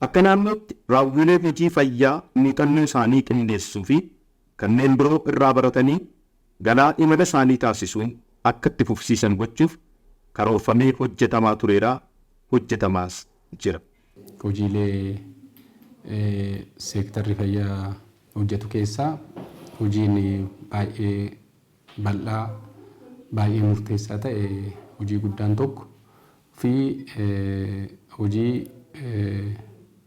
Akka naannootti raawwilee hojii fayyaa muuxannoo isaanii qindeessuu fi kanneen biroo irraa baratanii galaa imala isaanii taasisuun akka itti fufsiisan gochuuf karoorfamee hojjetamaa tureera, hojjetamaas jira. Hojiilee seektarri fayyaa hojjetu keessaa hojiin baay'ee bal'aa, baay'ee murteessaa ta'e, hojii guddaan tokko fi hojii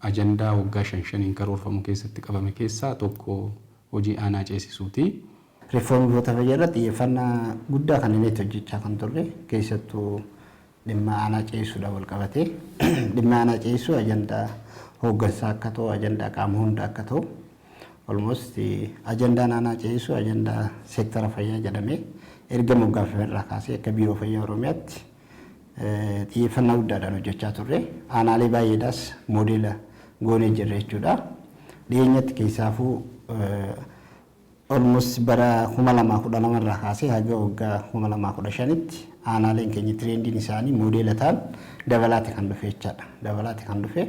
ajandaa waggaa shan shaniin karoorfamu keessatti qabame keessaa tokko hojii aanaa ceesisuuti. Riifoormii buufata fayyaa irratti xiyyeeffannaa guddaa kan inni itti hojjechaa kan turre, keessattuu dhimma aanaa ceesisuudhaan wal qabatee, dhimma aanaa ceesisuu ajandaa hooggansaa akka ta'u, ajandaa qaama hunda akka ta'u, almost ajandaan aanaa ceesisuu ajandaa seektara fayyaa jedhamee erga moggaafame irraa kaasee akka Biiroo Fayyaa Oromiyaatti xiyyeeffannaa guddaadhaan hojjechaa turre. Aanaalee baay'eedhaas moodeela goonee jirra jechuudha. Dhiyeenyatti keessaafuu almost bara 2012 irraa kaasee haga waggaa 2015tti aanaaleen keenya trendiin isaanii moodeela ta'an dabalaati kan dhufe jechaadha. Dabalaati kan dhufe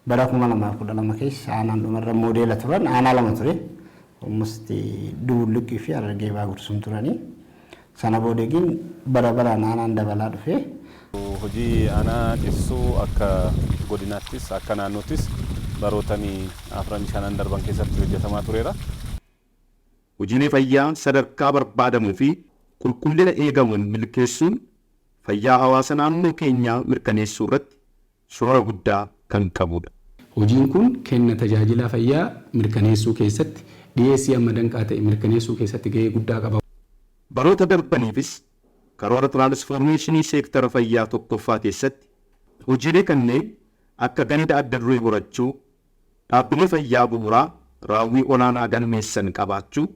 bara 2012 keessa aanaan dhumarra moodeela turan aanaa lama ture. Almost Dubulluqqii fi Harargee Bahaa Gursum turanii. Sana boodeegiin bara baraan aanaan dabalaa dhufe. Hojii aanaa ceesisuu akka godinaattis akka naannoottis barootanii afran shanan darban keessatti hojjetamaa tureera. Hojiilee fayyaa sadarkaa barbaadamuu fi qulqullina eegamuun milkeessuun fayyaa hawaasa naannoo keenyaa mirkaneessuu irratti shoora guddaa kan qabudha. Hojiin kun kenna tajaajila fayyaa mirkaneessuu keessatti, dhiyeessii amma danqaa ta'e mirkaneessuu keessatti gahee guddaa qaba. Baroota darbaniifis karoora tiraansfoormeeshinii seektara fayyaa tokkoffaa keessatti hojiilee kanneen akka ganda adda duree horachuu, dhaabbilee fayyaa bu'uuraa raawwii olaanaa galmeessan qabaachuu,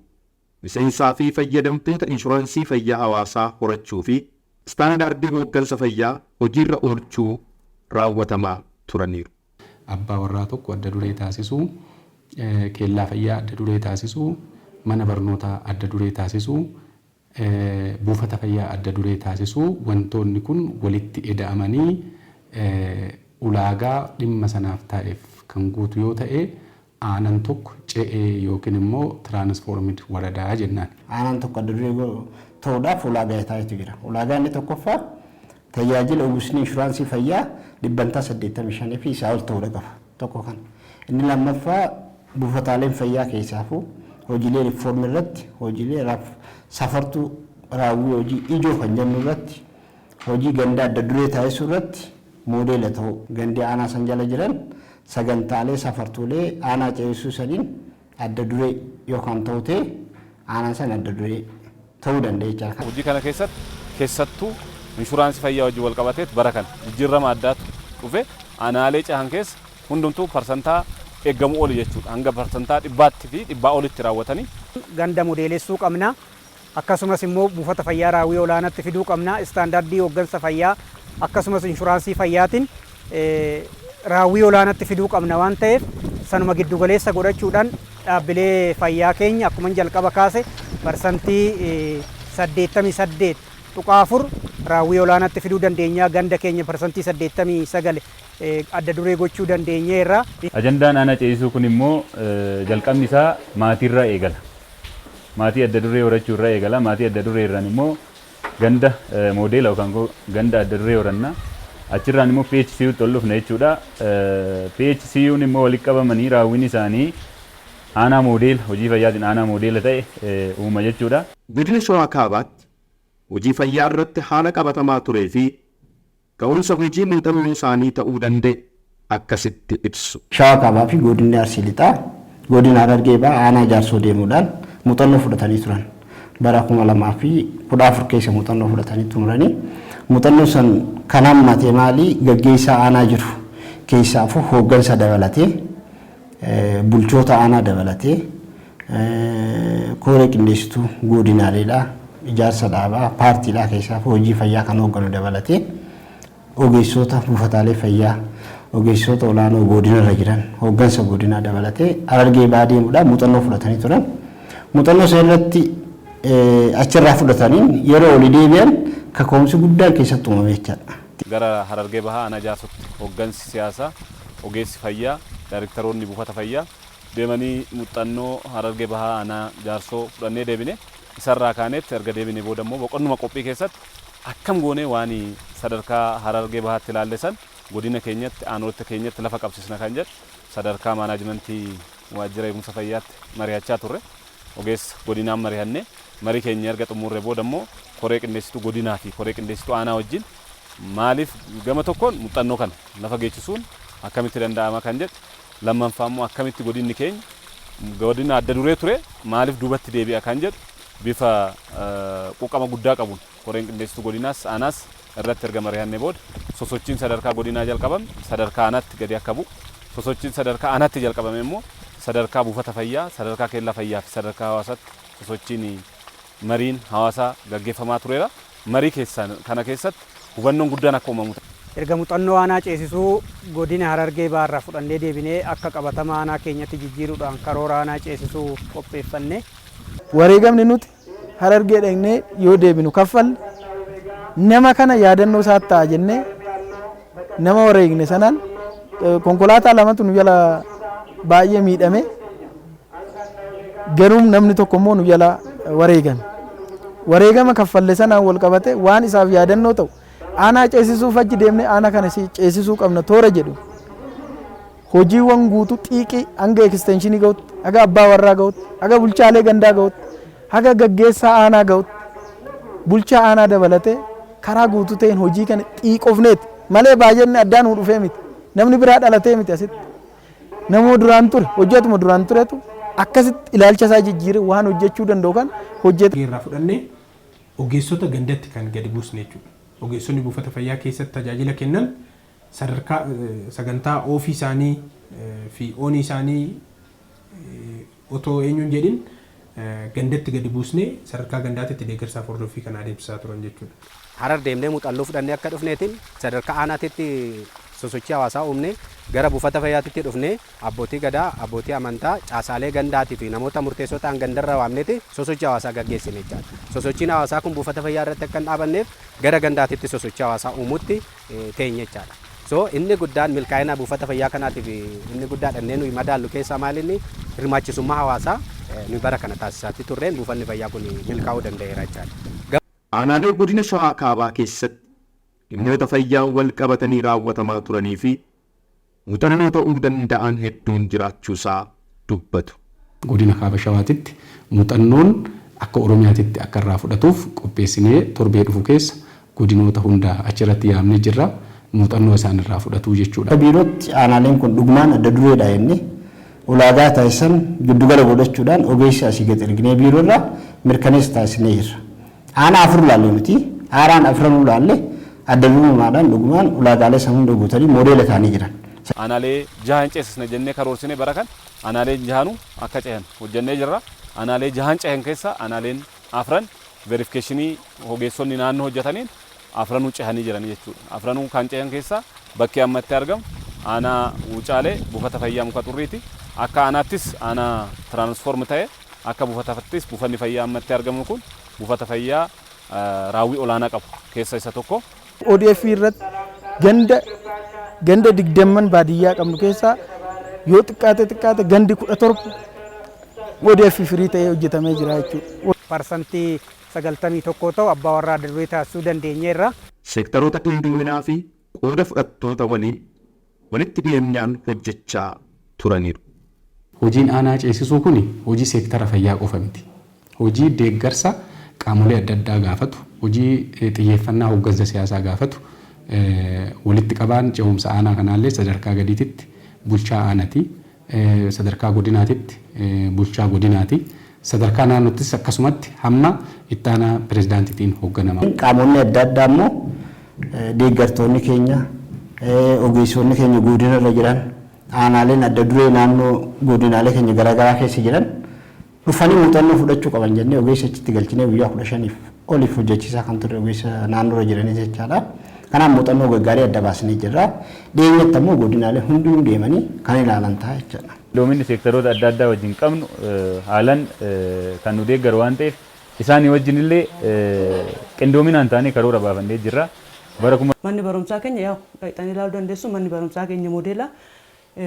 miseensaa fi fayyadamtoota inshuraansii fayyaa hawaasaa horachuu fi istaandaardii hooggansa fayyaa hojiirra oolchuu raawwatamaa turaniiru. Abbaa warraa tokko adda duree taasisuu, keellaa fayyaa adda duree taasisuu, mana barnootaa adda duree taasisuu, buufata fayyaa adda duree taasisuu, wantoonni kun walitti eda'amanii ulaagaa dhimma sanaaf taa'eef kan guutu yoo ta'e, aanan tokko ce'ee yookiin immoo transformed waradaa jennaan. Aanaan tokko adda duree ta'uudhaaf ulaagaa taa'etu jira. Ulaagaa inni tokkoffaa tajaajila uwwisni inshuraansii fayyaa 85% fi isaa ol ta'uudha qaba. Tokko kana. Inni lammaffaa buufataaleen fayyaa keessaafuu hojiilee riifoormii irratti, hojiilee safartuu raawwii hojii ijoo kan jennu irratti, hojii ganda adda duree taasisuu irratti moodeela ta'uu, gandi aanaa san jala jiran sagantaalee safartuulee aanaa ceesisuu saniin adda duree yookaan ta'u ta'e, aanaan san adda duree ta'uu danda'a jechaadha. Hojii kana keessatti keessattuu inshuraansii fayyaa wajjin wal qabateet bara kana jijjiirama addaatu dhufe. Aanaalee cehan keessa hundumtuu parsantaa eeggamu oli jechuudha. Hanga 100% fi dhibbaa olitti raawwatanii. Ganda modeelessuu qabna. Akkasumas immoo buufata fayyaa raawwii olaanaatti fiduu qabna. Istaandardii hooggansa fayyaa akkasumas inshuraansii fayyaatiin raawwii olaanaatti fiduu qabna waan ta'eef, sanuma giddugaleessa godhachuudhaan dhaabbilee fayyaa keenya akkuma jalqaba kaase 88.4% raawwii olaanaatti fiduu dandeenya. Ganda keenya 89% adda duree gochuu dandeenyeerra. Ajandaan aanaa ceesisuu kun immoo jalqabni isaa maatiirraa eegala. Maatii adda duree horachuu irraa eegala. Maatii adda duree irraan immoo ganda moodeela yookaan ganda adda duree horanna. Achirraan immoo PHCUtti ol dhufna jechuudha. PHCU'n immoo walitti qabamanii raawwiin isaanii aanaa moodeela, hojii fayyaatiin aanaa moodeela ta'e uuma jechuudha. Godina Shawaa Kaabaatti hojii fayyaa irratti haala qabatamaa turee fi ka'umsa hojii muuxannoo isaanii ta'uu danda'e akkasitti ibsu. Shawaa Kaabaa fi godinni Arsii Lixaa godina Harargee Bahaa aanaa Jaarsoo deemuudhaan muuxannoo fudhatanii turan. Bara 2014 keessa muuxannoo fudhatanii xumuranii, muuxannoo san kan hammate maali? Gaggeessaa aanaa jiru keessaafuu hooggansa dabalatee, bulchoota aanaa dabalatee, koree qindeessituu godinaaleedhaa, ijaarsa dhaabaa paartiidhaa keessaafuu hojii fayyaa kan hoogganu dabalatee, ogeessota buufataalee fayyaa, ogeessota olaanoo godinarra jiran, hooggansa godinaa dabalatee Harargee Bahaa deemuudhaan muuxannoo fudhatanii turan. Muuxannoo sana irratti achirraa fudhataniin yeroo olii deebi'an kaka'umsi guddaan keessatti uumame jechaadha. Gara Harargee Bahaa aanaa Jaarsotti hooggansi siyaasaa, Ogeessi fayyaa, daayirektaroonni buufata fayyaa deemanii muuxannoo Harargee Bahaa aanaa Jaarsoo fudhannee deebine. Isarraa kaanetti erga deebine booda immoo boqonnuma qophii keessatti akkam goonee waan sadarkaa Harargee Bahaatti ilaalle san godina keenyatti, aanota keenyatti lafa qabsiisna kan jedhu sadarkaa maanaajimentii waajjira eegumsa fayyaatti mari'achaa turre. Ogeessa godinaan mari'annee, marii keenya erga xumurre booda immoo koree qindeessituu godinaa fi koree qindeessituu aanaa wajjin, maaliif gama tokkoon muuxannoo kana lafa geechisuun akkamitti danda'ama kan jedhu, lammaffaa immoo akkamitti godinni keenya godina adda duree ture maaliif duubatti deebi'a kan jedhu, bifa quuqama guddaa qabuun koreen qindeessituu godinaas aanaas irratti erga mari'annee booda, sosochiin sadarkaa godinaa jalqabame sadarkaa aanaatti gadi akka bu'u, sosochiin sadarkaa aanaatti jalqabame immoo sadarkaa buufata fayyaa, sadarkaa keellaa fayyaa fi sadarkaa hawaasaatti sosochiin mariin hawaasaa gaggeeffamaa tureera. Marii keessan kana keessatti hubannoon guddaan akka uumamu. Erga muuxannoo aanaa ceesisuu godina Harargee Bahaarraa fudhannee deebinee akka qabatama aanaa keenyatti jijjiiruudhaan karoora aanaa ceesisuu qopheeffanne. Wareegamni nuti Harargee dhaqnee yoo deebinu kaffalle nama kana yaadannoo isaa ta'a jennee nama wareegne sanaan konkolaataa lamatu nu jala baay'ee miidhame, garuu namni tokko immoo nu jala wareegame. Wareegama kaffalle sanaan wal qabate waan isaaf yaadannoo ta'u aanaa ceesisuuf achi deemnee aanaa kana ceesisuu qabna toora jedhu, hojiiwwan guutuu xiiqii hanga ekstenshinii ga'utti, haga abbaa warraa ga'utti, haga bulchaalee gandaa ga'utti, haga gaggeessaa aanaa ga'utti, bulchaa aanaa dabalatee karaa guutuu ta'een hojii kana xiiqofneeti malee baay'inni addaan nu dhufee miti. Namni biraa dhalatee miti. Asitti namoo duraan ture hojjetuma duraan turetu akkasitti ilaalcha isaa jijjiire waan hojjechuu danda'u kan hojjete. Irraa fudhannee ogeessota gandatti kan gadi buusne jechuudha. Ogeessonni buufata fayyaa keessatti tajaajila kennan sadarkaa sagantaa off isaanii fi on isaanii otoo eenyuun jedhin gandatti gadi buusnee sadarkaa gandaatti deeggarsaaf hordoffii kan adeemsisaa turan jechuudha. Harar deemnee muuxannoo fudhannee akka dhufneetiin sadarkaa aanaatitti sosochii hawaasaa uumne, gara buufata fayyaatitti dhufnee abbootii gadaa, abbootii amantaa, caasaalee gandaatii fi namoota murteessoo ta'an gandarra waamneeti sosochii hawaasaa gaggeessine jechaadha. Sosochiin hawaasaa kun buufata fayyaa irratti akka hin dhaabanneef gara gandaatitti sosochii hawaasaa uumutti teenye jechaadha. So inni guddaan milkaa'ina buufata fayyaa kanaatiif inni guddaa dhannee nuyi madaallu keessaa maal inni hirmaachisummaa hawaasaa nuyi bara kana taasisaatti turreen buufanni fayyaa kun milkaa'uu danda'eera jechaadha. Aanaalee godina Shawaa Kaabaa keessatti dhimmoota fayyaa wal qabatanii raawwatamaa turanii fi muuxannoo ta'uu danda'an hedduun jiraachuusaa dubbatu. Godina Kaaba Shawaatitti muuxannoon akka Oromiyaatitti akka irraa fudhatuuf qopheessinee torbee dhufu keessa godinoota hundaa achirratti yaamnee jirra. Muuxannoo isaan irraa fudhatu jechuudha. Biirootti aanaaleen kun dhugumaan adda dureedha jennee ulaagaa taasisan giddugala godhachuudhaan ogeessa asii gad erginee biiroorraa mirkaneessa taasisnee jirra. Aanaa afur ilaalle nuti, aanaan afran ilaalle, adda durummaadhaan dhugumaan ulaagaalee san hunda guutanii moodeela ta'anii jiran. Aanaalee jahan ceesisna jennee karoorsine, bara kan aanaalee jahanuu akka cehan hojjennee jirra. Aanaalee jahan cehan keessa aanaaleen afran verification ogeessonni naannoo hojjetaniin afranuu cehanii jiran jechuudha. Afranuu kan cehan keessa bakki ammatti argamu aanaa Wucaalee buufata fayyaa Muka Xurriiti. Akka aanaattis aanaa transform ta'e, akka buufataattis buufanni fayyaa ammatti argamu kun buufata fayyaa raawwii olaanaa qabu keessa isa tokko. ODF irratti ganda 20 baadiyyaa qabnu keessaa yoo xiqqaate xiqqaate gandi 17 ODF firii ta'ee hojjetamee jira jechuudha. 91% ta'u abbaa warraa adda duree taasisuu dandeenyeerra. Seektaroota qindoominaa fi qooda fudhattoota waliin walitti dhiyeenyaan hojjechaa turaniiru. Hojiin aanaa ceesisuu kun hojii seektara fayyaa qofa miti. Hojii deeggarsa qaamolee adda addaa gaafatu, hojii xiyyeeffannaa hooggansa siyaasaa gaafatu, walitti qabaan ce'umsa aanaa kanaallee sadarkaa gadiititti bulchaa aanaati. Sadarkaa godinaatitti bulchaa godinaati. Sadarkaa naannoottis akkasumatti hamma itti aanaa pirezidaantiitiin hoogganama. Qaamonni adda addaa immoo deeggartoonni keenya, ogeessonni keenya godina irra jiran, aanaaleen adda duree naannoo godinaalee keenya garaagaraa keessa jiran dhufanii muuxannoo fudhachuu qaban jennee ogeessa achitti galchinee guyyaa 15f oliif hojjechiisaa kan turre ogeessa naannoo irra jiranii jechaadha. Kanaaf muuxannoo gaggaarii adda baasnee jirra. Dhiyeenyatti ammoo godinaalee hundinuu deemanii kan ilaalan ta'a jechaadha. Qindoominni seektaroota adda addaa wajjin qabnu haalaan kan nu deeggaru waan ta'eef isaanii wajjin illee qindoominaan taanee karoora baafannee jirra. Bara kuma Manni barumsaa keenya yaa dhaqxanii ilaaluu dandeessu. Manni barumsaa keenya moodeela.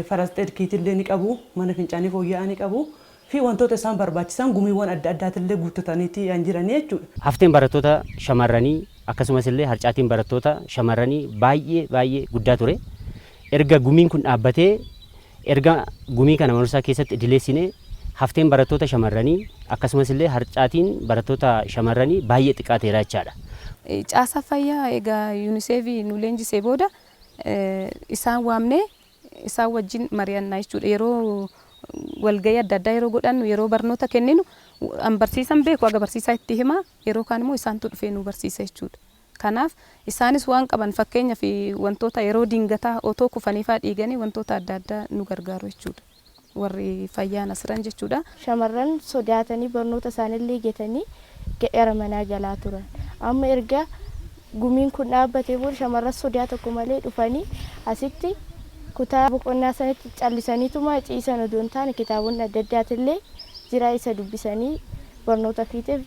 First aid kit illee ni qabu, mana fincaanii fooyya'aa ni qabu fi wantoota isaan barbaachisan gumiiwwan adda addaatillee guuttataniiti kan jiranii jechuudha. Hafteen barattoota shamarranii akkasumas illee harcaatiin barattoota shamarranii baay'ee baay'ee guddaa ture. Erga gumiin kun dhaabbatee, erga gumii kana barumsaa keessatti idileessinee, hafteen barattoota shamarranii akkasumas illee harcaatiin barattoota shamarranii baay'ee xiqqaateera jechaadha. Caasaa fayyaa egaa UNICEF nu leenjisee booda isaan waamnee isaan wajjin mari'annaa jechuudha. Yeroo walgahii adda addaa yeroo godhannu, yeroo barnoota kenninu, an barsiisan beeku aga barsiisaa itti hima, yeroo kaan immoo isaantu dhufee nu barsiisa jechuudha. Kanaaf isaanis waan qaban, fakkeenya fi wantoota yeroo dingataa otoo kufaniifaa dhiiganii wantoota adda addaa nu gargaaru jechuudha. Warri fayyaan asiran jechuudha. Shamarran sodaatanii barnoota isaaniillee gatanii gara manaa galaa turan. Amma erga gumiin kun dhaabbatee booda shamarran sodaa tokko malee dhufanii asitti kutaa boqonnaa sanatti callisaniituma ciisan odoo hin taane, kitaabonni adda addaatillee jira, isa dubbisanii barnoota fiixeef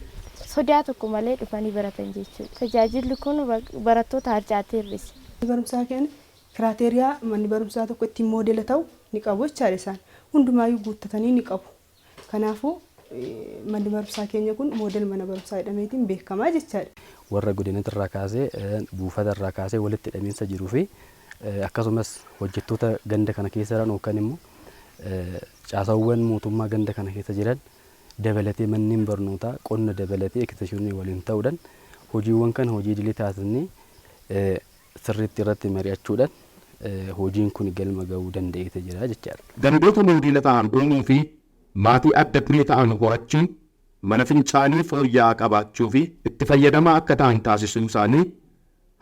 sodaa tokko malee dhufanii baratan jechuudha. Tajaajilli kun barattoota harcaatee hir'ise. Barumsaa keenya criteria manni barumsaa tokko ittiin moodela ta'u ni qabu jechaadha, isaan hundumaayyuu guuttatanii ni qabu. Kanaafuu manni barumsaa keenya kun model mana barumsaa jedhameetiin beekamaa jechaadha. Warra godinata kaasee, buufata irraa kaasee walitti hidhamiinsa jiruu fi akkasumas hojjettoota ganda kana keessa jiran yookaan immoo caasaawwan mootummaa ganda kana keessa jiran dabalatee, manneen barnootaa, qonna dabalatee, ekstenshinii waliin ta'uudhaan hojiiwwan kana hojii idilee taasisanii sirriitti irratti mari'achuudhaan hojiin kun galma gahuu danda'eeta jira jechaadha. Gandoota moodela ta'an uumuu fi maatii adda duree ta'an horachuun mana fincaanii fooyya'aa qabaachuu fi itti fayyadamaa akka ta'an taasisuun isaanii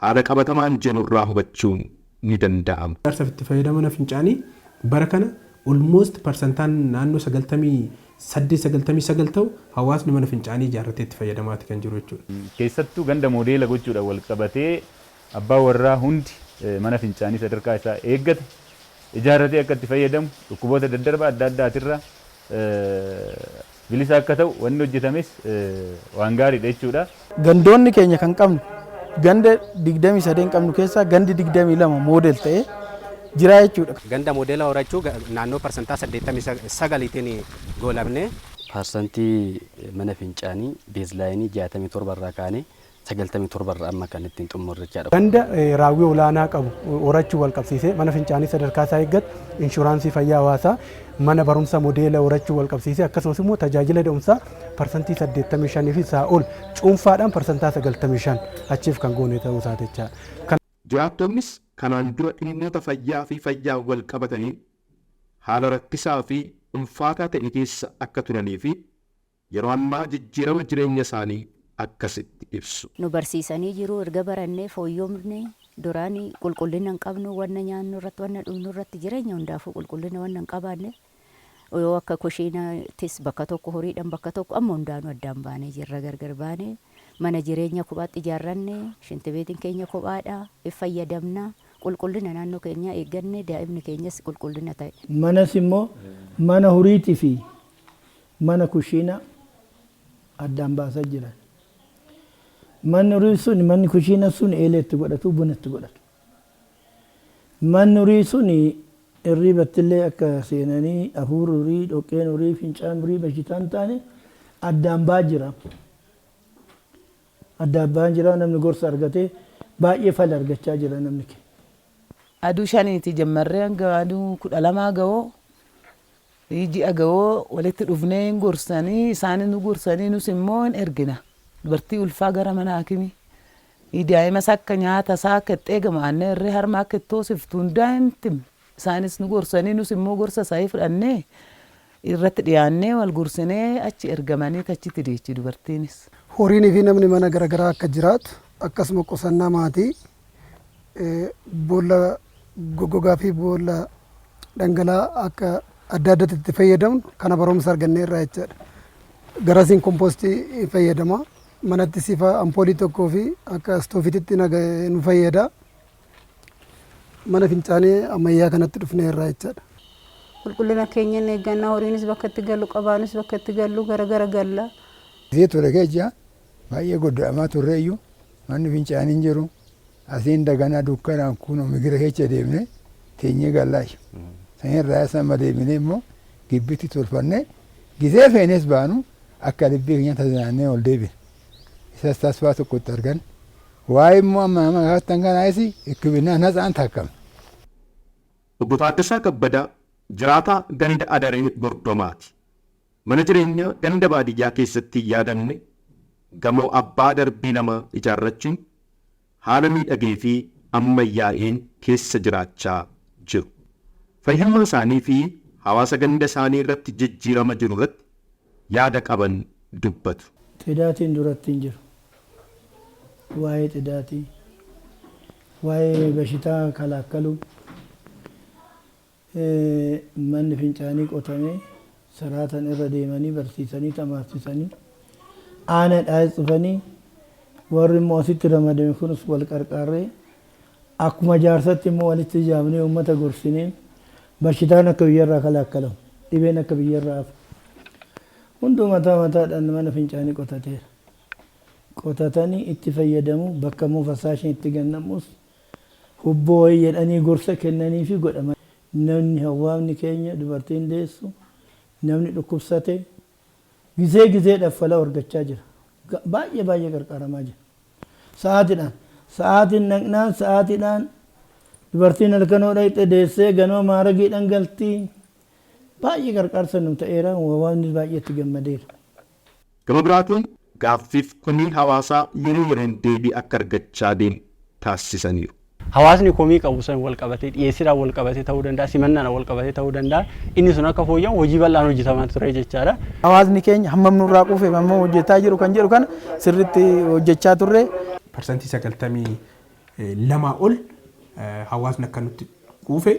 haala qabatamaan jirurraa hubachuun ni danda'ama. Ijaarsaaf itti fayyadama mana fincaanii bara kana almost parsantaan naannoo 98, 99 ta'u hawaasni mana fincaanii ijaarratee itti fayyadamaati kan jiru jechuudha. Keessattuu ganda moodeela gochuudhaan wal qabatee abbaa warraa hundi mana fincaanii sadarkaa isaa eeggate ijaarratee akka itti fayyadamu, dhukkuboota daddarba adda addaatirraa bilisa akka ta'u wanni hojjetames waan gaariidha jechuudha. Gandoonni keenya kan qabnu, ganda 23 qabnu keessaa gandi 22 model ta'ee jira jechuudha. Ganda moodeela horachuu naannoo parsantaa 89itiin goolabne. Parsantii mana fincaanii baseline 67 irraa kaanee 97 irraa amma kan ittiin xumurre jechaadha. Ganda raawwii olaanaa qabu horachuu wal qabsiisee, mana fincaanii sadarkaa isaa eeggatu, inshuraansii fayyaa hawaasaa, mana barumsa modeela horachuu wal qabsiisee, akkasumas immoo tajaajila da'umsaa parsantii 85 fi isaa ol, cuunfaadhaan parsantaa 95 achiif kan goone ta'uu isaati jechaadha. Jiraattonnis kanaan dura dhimmoota fayyaa fi fayyaa wal qabatanii haala rakkisaa fi ulfaataa ta'e keessa akka turanii fi yeroo ammaa jijjiirama jireenya isaanii akkasitti ibsu. Nu barsiisanii jiru. Erga barannee fooyyomne. Duraan qulqullina hin qabnu, wanna nyaannu irratti, wanna dhugnu irratti, jireenya hundaafuu qulqullina wanna hin qabaanne, yoo akka kushiinaattis bakka tokko horiidhaan bakka tokko, amma hundaanuu addaan baanee jirra. Gargar baanee mana jireenya kophaatti ijaarranne, shintibeetiin keenya kophaadha, if fayyadamna, qulqullina naannoo keenyaa eegganne, daa'imni keenyas qulqullina ta'e. Manas immoo mana horiitii fi mana kushiinaa addaan baasaa jiran. Manni horii sun, manni kushiina sun eelee itti godhatu, buna itti godhatu. Manni horii sun hirribattillee akka seenanii hafuurri horii, dhoqqeen horii, fincaan horii bashitaan taane addaan baa jira. Addaan baa jira, namni gorsa argatee baay'ee fala argachaa jira namni keenya. Aduu 5ti jammarree hanga aduu 12 ga'oo, ji'a ga'oo walitti dhufnee hin gorsanii, isaanis nu gorsanii, nus immoo hin ergina. Dubartii ulfaa gara mana hakimii. Daa'imas akka nyaata isaa akka itti eegamu, aannan irree harma akka itti hoosiftu hundaa hin himne. Isaanis nu gorsanii, nus immoo gorsa isaanii fudhannee irratti dhiyaannee wal gorsinee achi ergamanii achitti deechi dubartiinis. Horiinii fi namni mana garaagaraa akka jiraatu, akkasuma qusannaa maatii, boolla goggogaa fi boolla dhangala'aa akka adda addaatti itti fayyadamnu kana barumsa argannee irraa jechaadha. Garasiin kompoostii fayyadama. Manatti sifa ampoolii tokkoo fi akka istoofiitti nu fayyada. Mana fincaanii ammayyaa kanatti dhufnee irraa jechaadha. Qulqullina keenya hin eeggannaa, horiinis bakka itti galu qabaanis bakka itti gallu gara gara galla. Isee ture keessa baay'ee goddamaa turre iyyuu manni fincaanii hin jiru. Asiin daganaa dukkanaan kun migira keessa deemne teenyee gallaayu. Sanirraa sama deebinee immoo gibbitti tolfannee gizee feenes baanu akka libbii keenya tajaajilannee ol deebine. Isas tasfaa tokkotti argan. Waa'ee immoo amma nama gaafatan kanaas ikkibinaa natsaan takkame. Obbo Taaddasaa Kabbadaa jiraataa ganda Adaree Gordomaati. Mana jireenyaa ganda baadiyyaa keessatti hin yaadamne gamoo abbaa darbii lamaa ijaarrachuun haala miidhagee fi ammayyaa'een keessa jiraachaa jiru. Fayyummaa isaanii fi hawaasa ganda isaanii irratti jijjiirama jiru irratti yaada qaban dubbatu. Xidaatiin duratti hin jiru. Waa'ee xidaatii, waa'ee bashitaa kalaakkaluu, manni fincaanii qotamee siraatan irra deemanii barsiisanii tamaarsisanii aanaadhaa cufanii warri immoo asitti ramadame kunis wal qarqaarree akkuma jaarsatti immoo walitti ijaamnee uummata gorsinee bashitaan akka biyyarraa kalaakkalamu dhibeen akka biyyarraa hafu hunduu mataa mataadhaan mana fincaanii qotateera. Qotatanii itti fayyadamu bakka immoo fasaashin itti gannamus hubboo wayii jedhanii gorsa kennanii fi godhama. Namni hawaasni keenya dubartiin deessu namni dhukkubsate gizee gizeedhaaf fala argachaa jira. Baay'ee baay'ee qarqaaramaa jira. Sa'aatiidhaan sa'aatiin dhaqnaan sa'aatiidhaan dubartiin halkanoo dhaqxe deessee ganama maaragiidhaan galtii baay'ee qarqaarsa nu ta'eera hawaasni baay'ee itti gammadeera. Gama biraatiin gaaffiif komii hawaasaa yeroo yeroon deebii akka argachaa deemu taasisaniiru. Hawaasni komii qabu san wal qabatee dhiyeessiidhaan wal qabatee ta'uu danda'a, simannaan wal qabatee ta'uu danda'a. Inni sun akka fooyya'u hojii bal'aan hojjetamaa ture jechaadha. Hawaasni keenya hammam nurraa quufe hammam hojjetaa jiru kan jedhu kana sirriitti hojjechaa turre. 92% ol hawaasni akka nutti quufe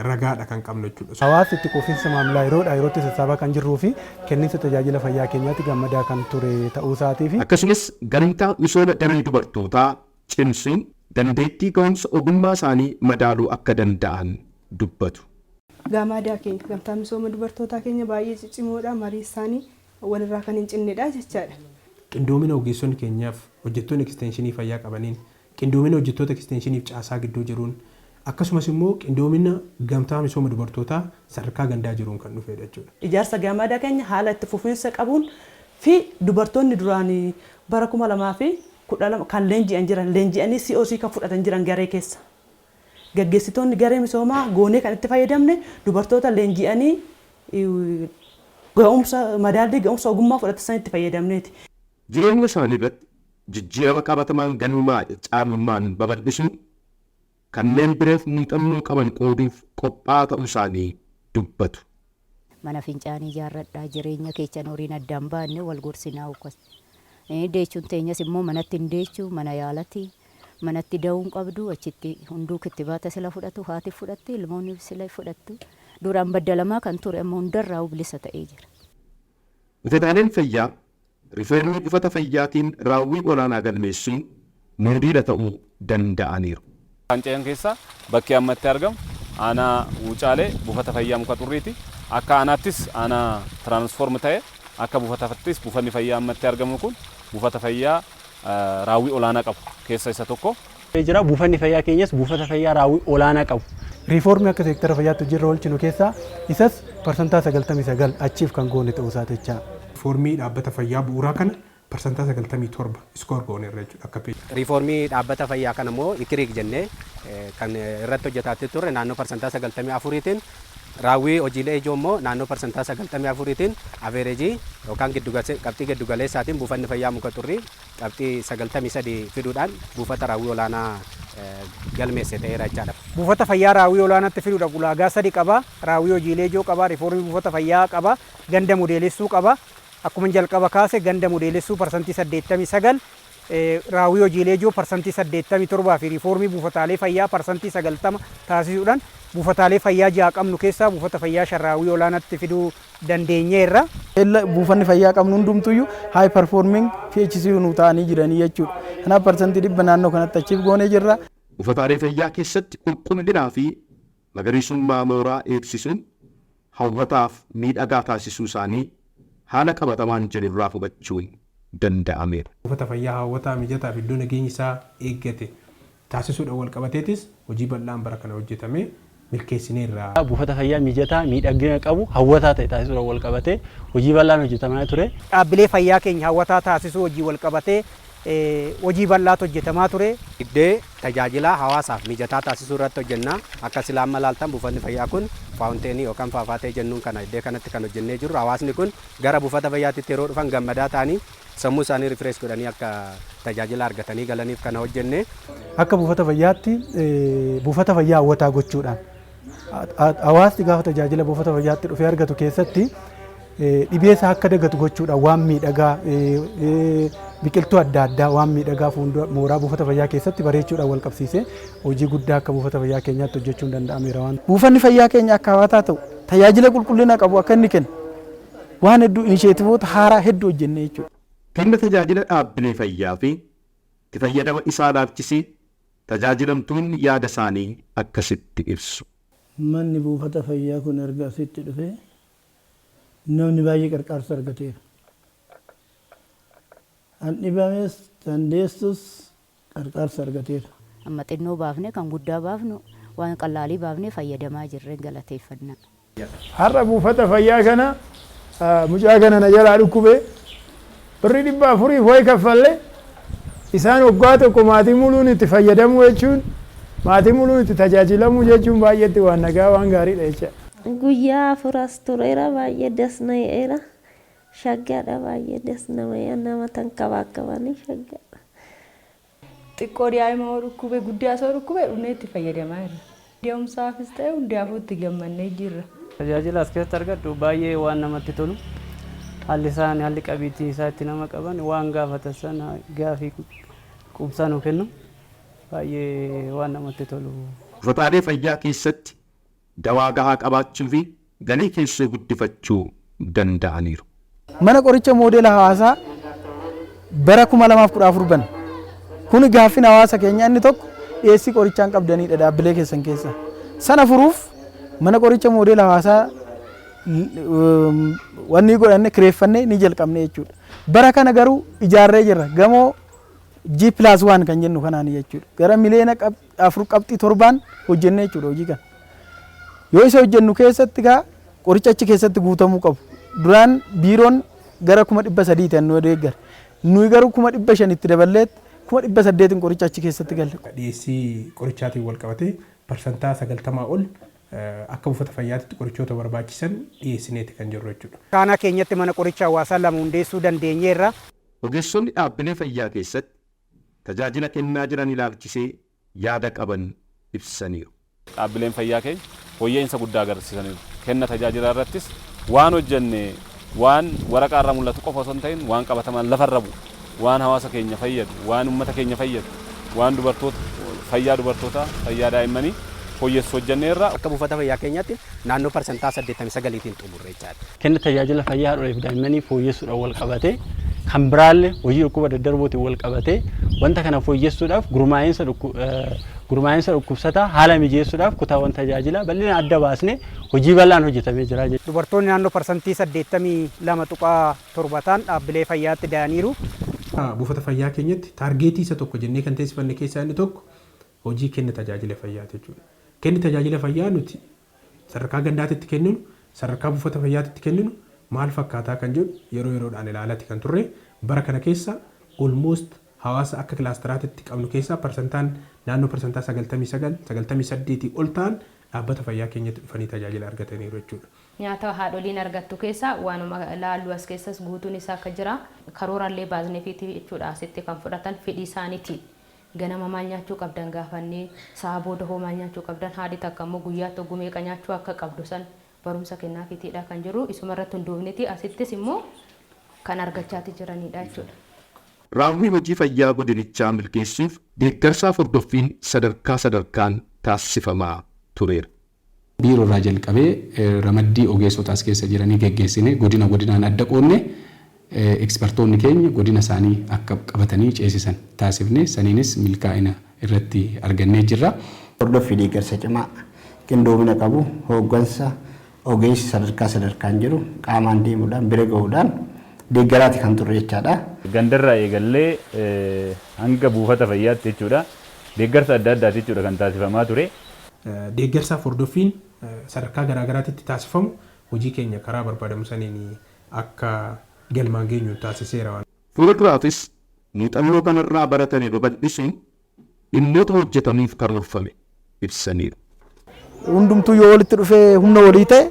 ragaadha kan qabnu jechuudha. Hawaasni itti quufinsa maamilaa yeroodhaa yerootti sassaabaa kan jirruu fi kenniinsa tajaajila fayyaa keenyaatti gammadaa kan ture ta'uu isaatii fi. Akkasumas gamtaa misooma damee dubartootaa cimsuun dandeettii ga'umsa ogummaa isaanii madaaluu akka danda'an dubbatu. Gaamaadaa keenya gamtaa misooma dubartootaa keenya baay'ee ciccimoodha marii isaanii walirraa kan hin cinnedha jechaadha. Qindoomina ogeessonni keenyaaf hojjettoonni ekstenshinii fayyaa qabaniin qindoomina hojjettoota ekstenshiniif caasaa gidduu jiruun akkasumas immoo qindoomina gamtaa misooma dubartootaa sadarkaa gandaa jiruun kan dhufedha jechuudha. Ijaarsa gaamaadaa keenya haala itti fufiinsa qabuun fi dubartoonni duraan bara 2012 kan leenji'an jiran leenji'anii COC kan fudhatan jiran garee keessa. Gaggeessitoonni garee misoomaa goonee kan itti fayyadamne dubartoota leenji'anii ga'umsa madaallii ga'umsa ogummaa fudhatan itti fayyadamneeti. Jireenya isaanii irratti jijjiirama qabatamaan galmaa'e caalmaan babal'isuun kanneen bireef muuxannoo qaban qooduuf qophaa'aa ta'uu isaanii dubbatu. Mana fincaanii ijaarradhaa jireenya keechan horiin addaan baanne wal gorsinaa ukkas. Deechuun teenyas immoo manatti hin deechuu mana yaalatti manatti da'uun qabdu achitti hunduu kittibaata sila fudhatu haati fudhatti ilmoonni sila fudhattu duraan baddalamaa kan ture amma hundarraa bilisa ta'ee jira. Buufataaleen fayyaa riifoormii buufata fayyaatiin raawwii olaanaa galmeessuun moodeela ta'uu danda'aniiru. Kan ce'an keessaa bakki ammatti argamu aanaa Wucaalee buufata fayyaa muka xurriiti. Akka aanaattis aanaa tiraansfoorm ta'e akka buufataattis buufanni fayyaa ammatti argamu kun buufata fayyaa raawwii olaanaa qabu keessa isa tokko. Jira buufanni fayyaa keenyas buufata fayyaa raawwii olaanaa qabu. Riifoormii akka seektara fayyaatti hojiirra oolchinu keessaa isas 99% achiif kan goone ta'uu isaati jecha. Riifoormii dhaabbata fayyaa bu'uuraa kana 97% iskoor gooneerra jechuudha akka Riifoormii dhaabbata fayyaa kana immoo ikiriik jennee kan irratti hojjetaa turre naannoo 94%tiin raawwii hojiilee ijoo immoo naannoo 94%tiin avereejii yookaan qabxii giddugaleessaatiin buufanni fayyaa muka xurrii qabxii 93 fiduudhaan buufata raawwii olaanaa galmeesse ta'eera jechaadha. Buufata fayyaa raawwii olaanaatti fiduudhaaf ulaagaa sadi qaba. Raawwii hojiilee ijoo qaba, riifoormii buufata fayyaa qaba, ganda modeelessuu qaba. Akkuma jalqaba kaase ganda modeelessuu 89% raawwii hojiilee ijoo 87% fi riifoormii buufataalee fayyaa 90% taasisuudhaan buufataalee fayyaa ja'a qabnu keessaa buufata fayyaa shan raawwii olaanaatti fiduu dandeenyeerra. Buufanni fayyaa qabnu hundumtuyyuu high performing PHC nu ta'anii jiranii jechuudha. Kanaaf 100% naannoo kanatti achiif goonee jirra. Buufataalee fayyaa keessatti qulqullinaa fi magariisummaa mooraa eegsisuun hawwataaf miidhagaa taasisuu isaanii haala qabatamaan jiru irraa hubachuun danda'ameera. Buufata fayyaa hawwataa mijataa fi iddoo nageenyi isaa eeggate taasisuudhaan wal qabateetis hojii bal'aan bara kana hojjetame milkeessineerra. Buufata fayyaa mijataa miidhagina qabu hawwataa ta'e taasisuudhaan wal qabatee hojii bal'aan hojjetamaa ture. Dhaabbilee fayyaa keenya hawwataa taasisuu hojii wal qabatee hojii bal'aatu hojjetamaa ture. Iddee tajaajila hawaasaaf mijataa taasisuu irratti hojjenna. Akka silaa amma ilaaltan buufanni fayyaa kun faawunteenii yookaan faafaatee jennuun kana iddee kanatti kan hojjennee jirru. Hawaasni kun gara buufata fayyaatti yeroo dhufan gammadaa ta'anii sammuu isaanii rifrees godhanii akka tajaajila argatanii galaniif kana hojjenne. Akka buufata fayyaatti buufata fayyaa hawwataa gochuudhaan hawaasni gaafa tajaajila buufata fayyaatti dhufee argatu keessatti dhibee isaa akka dagatu gochuudhaan waan miidhagaa biqiltuu adda addaa waan miidhagaa fuuldura mooraa buufata fayyaa keessatti bareechuudhaan wal qabsiisee hojii guddaa akka buufata fayyaa keenyaatti hojjechuun danda'ameera waan. Buufanni fayyaa keenya akka hawwataa ta'u tajaajila qulqullina qabu akka inni kennu waan hedduu inisheetivoota haaraa hedduu hojjenne jechuudha. Kenna tajaajila dhaabbilee fayyaa fi itti fayyadama isaa ilaalchisee tajaajilamtoonni yaada isaanii akkasitti ibsu. Manni buufata fayyaa kun erga asitti dhufee namni baay'ee qarqaarsa argateera. An dhibames dandeessus qarqaarsa argateera. Amma xinnoo baafne kan guddaa baafnu waan qallaalii baafne fayyadamaa jirre galateeffannaa. Har'a buufata fayyaa kana mucaa kana na jalaa dhukkube birrii 400 wayi kaffalle isaan waggaa tokko maatii muluun itti fayyadamuu jechuun maatii muluun itti tajaajilamuu jechuun baay'eetti waan nagaa waan gaariidha jecha. Guyyaa afuras tureera baay'ee dasna'eera. Shaggaadha baay'ee dasnamee nama tankabaakabanii shaggaadha. Xiqqoo daa'ima hoo dhukkube guddaa osoo dhukkube dhufnee itti fayyadamaa jirra. Deemsaafis ta'e hundaafuu itti gammannee jirra. Tajaajila as keessatti argadhu baay'ee waan namatti tolu. Haalli isaan haalli qabiitii isaa itti nama qaban waan gaafatan sana gaafii quubsaa nu kennu baay'ee waan namatti tolu. Buufataalee fayyaa keessatti dawaa gahaa qabaachuu fi galii keessoo guddifachuu danda'aniiru. Mana qoricha moodeela hawaasaa bara 2014 banne. Kun gaaffiin hawaasa keenyaa inni tokko dhiyeessii qorichaan qabdanidha dhaabbilee keessan keessa. Sana furuuf mana qoricha moodeela hawaasaa wanni godhanne kireeffannee ni jalqabne jechuudha. Bara kana garuu ijaarree jirra. Gamoo G+1 kan jennu kanaan jechuudha. Gara miliyoona 4.7 hojjenne jechuudha hojii kana. Yoo isa hojjennu keessatti gaa qoricha achi keessatti guutamuu qabu. Duraan biiroon gara 300,000 ta'an nu deeggara. Nuyi garuu 500,000 itti daballeet 800,000 qoricha achi keessatti galle. Dhiyeessii qorichaatiin wal qabatee 90% ol akka buufata fayyaatti qorichoota barbaachisan dhiyeessineeti kan jirru jechuudha. Aanaa keenyatti mana qoricha hawaasaa 2 hundeessuu dandeenyeerra. Ogeessonni dhaabbilee fayyaa keessatti tajaajila kennaa jiran ilaalchisee yaada qaban ibsaniiru. Dhaabbileen fayyaa keenya fooyya'insa guddaa agarsiisaniiru. Kenna tajaajilaa irrattis waan hojjenne waan waraqaa irraa mul'atu qofa osoo hin ta'in waan qabatamaan lafarra bu'u, waan hawaasa keenya fayyadu, waan uummata keenya fayyadu, waan dubartoota fayyaa dubartootaa, fayyaa daa'immanii fooyyessu hojjenneerra. Akka buufata fayyaa keenyaatti naannoo 89% xumurre jechaadha. Kenna tajaajila fayyaa haadholii fi daa'immanii fooyyessuudhaan wal qabatee kan biraallee hojii dhukkuba daddarbootiin wal qabatee wanta kana fooyyessuudhaaf gurmaa'insa dhukkubsataa haala mijeessuudhaaf kutaawwan tajaajilaa bal'ina adda baasnee hojii bal'aan hojjetamee jira jechuudha. Dubartoonni naannoo 82.7% ta'an dhaabbilee fayyaatti da'aniiru. Buufata fayyaa keenyatti taargeetii isa tokko jennee kan teessifanne keessaa inni tokko hojii kenna tajaajila fayyaa jechuudha. Kenni tajaajila fayyaa nuti sadarkaa gandaatitti kenninu, sadarkaa buufata fayyaatitti kenninu maal fakkaataa kan jedhu yeroo yeroodhaan ilaalatti kan turre bara kana keessa almost hawaasa akka kilaasteraatitti qabnu keessaa parsantaan naannoo 99% 98% ol ta'an dhaabbata fayyaa keenyatti dhufanii tajaajila argataniiru jechuudha. Nyaata haadholiin argattu keessaa waanuma laallu as keessas guutuun isaa akka jira karoorallee baasnee fi jechuudha asitti kan fudhatan fedhii isaaniitiin. Ganama maal nyaachuu qabdan gaafannee sa'a booda hoo maal nyaachuu qabdan haadhi takka immoo guyyaatti oguu meeqa nyaachuu akka qabdu san barumsa kennaafitiidha kan jiru isuma irratti hundoofneti asittis immoo kan argachaati jiranidha jechuudha. Raawwii hojii fayyaa godinichaa milkeessuuf deeggarsaaf hordoffiin sadarkaa sadarkaan taasifamaa tureera. Biiroo irraa jalqabee ramaddii ogeessota as keessa jiranii geggeessine godina godinaan adda qoodne ekspertoonni keenya godina isaanii akka qabatanii ceesisan taasifne saniinis milkaa'ina irratti argannee jirra. Hordoffii deeggarsa cimaa qindoomina qabu hooggansa ogeessi sadarkaa sadarkaan jiru qaamaan deemuudhaan bira gahuudhaan deeggaraati kan turre jechaadha. Gandarraa eegallee hanga buufata fayyaatti jechuudha. Deeggarsa adda addaati jechuudha kan taasifamaa ture. Deeggarsaaf hordoffiin sadarkaa garaagaraatti taasifamu hojii keenya karaa barbaadamu saniin akka galmaan geenyu taasiseera. Fuula duraatis muuxannoo kanarraa baratame babal'isuun dhimmoota hojjetamiif karoorfame ibsaniiru. Hundumtuu yoo walitti dhufee humna walii ta'e,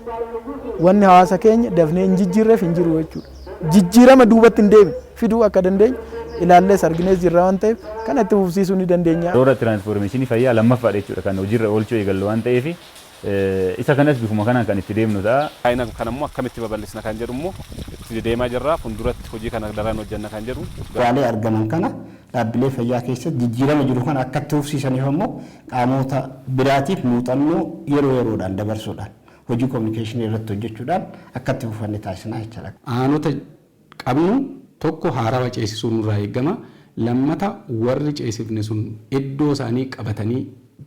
wanni hawaasa keenya dafnee hin jijjiirreef hin jiru jechuudha. Jijjiirama duubatti hin deemne fiduu akka dandeenyu ilaallees arginees jirra waan ta'eef, kana itti fufsiisuu ni dandeenya. Karoora tiraansfoormeeshinii fayyaa lammaffaadha jechuudha kan hojiirra oolchuu eegallu waan ta'eef, isa kanas bifuma kanaan kan itti deemnu ta'a. Faayina kana immoo akkamitti babal'isna kan jedhu immoo itti deemaa jirra, fuulduratti hojii kana daran hojjenna kan jedhu. Bu'aalee argaman kana dhaabbilee fayyaa keessatti jijjiirama jiru kana akka itti fufsiisaniif ammoo qaamota biraatiif muuxannoo yeroo yeroodhaan dabarsuudhaan, hojii kominikeeshinii irratti hojjechuudhaan akka itti fufanne taasisna jechuudha. Aanota qabnu tokko haarawa ceesisuun nurraa eegama. Lammata, warri ceesifne sun iddoo isaanii qabatanii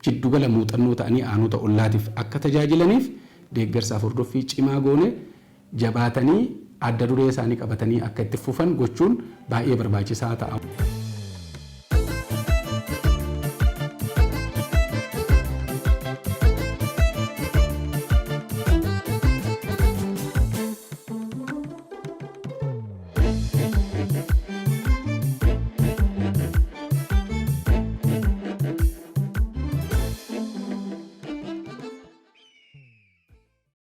jiddugala muuxannoo ta'anii aanota ollaatiif akka tajaajilaniif deeggarsaaf hordoffii cimaa goone jabaatanii adda duree isaanii qabatanii akka itti fufan gochuun baay'ee barbaachisaa ta'a.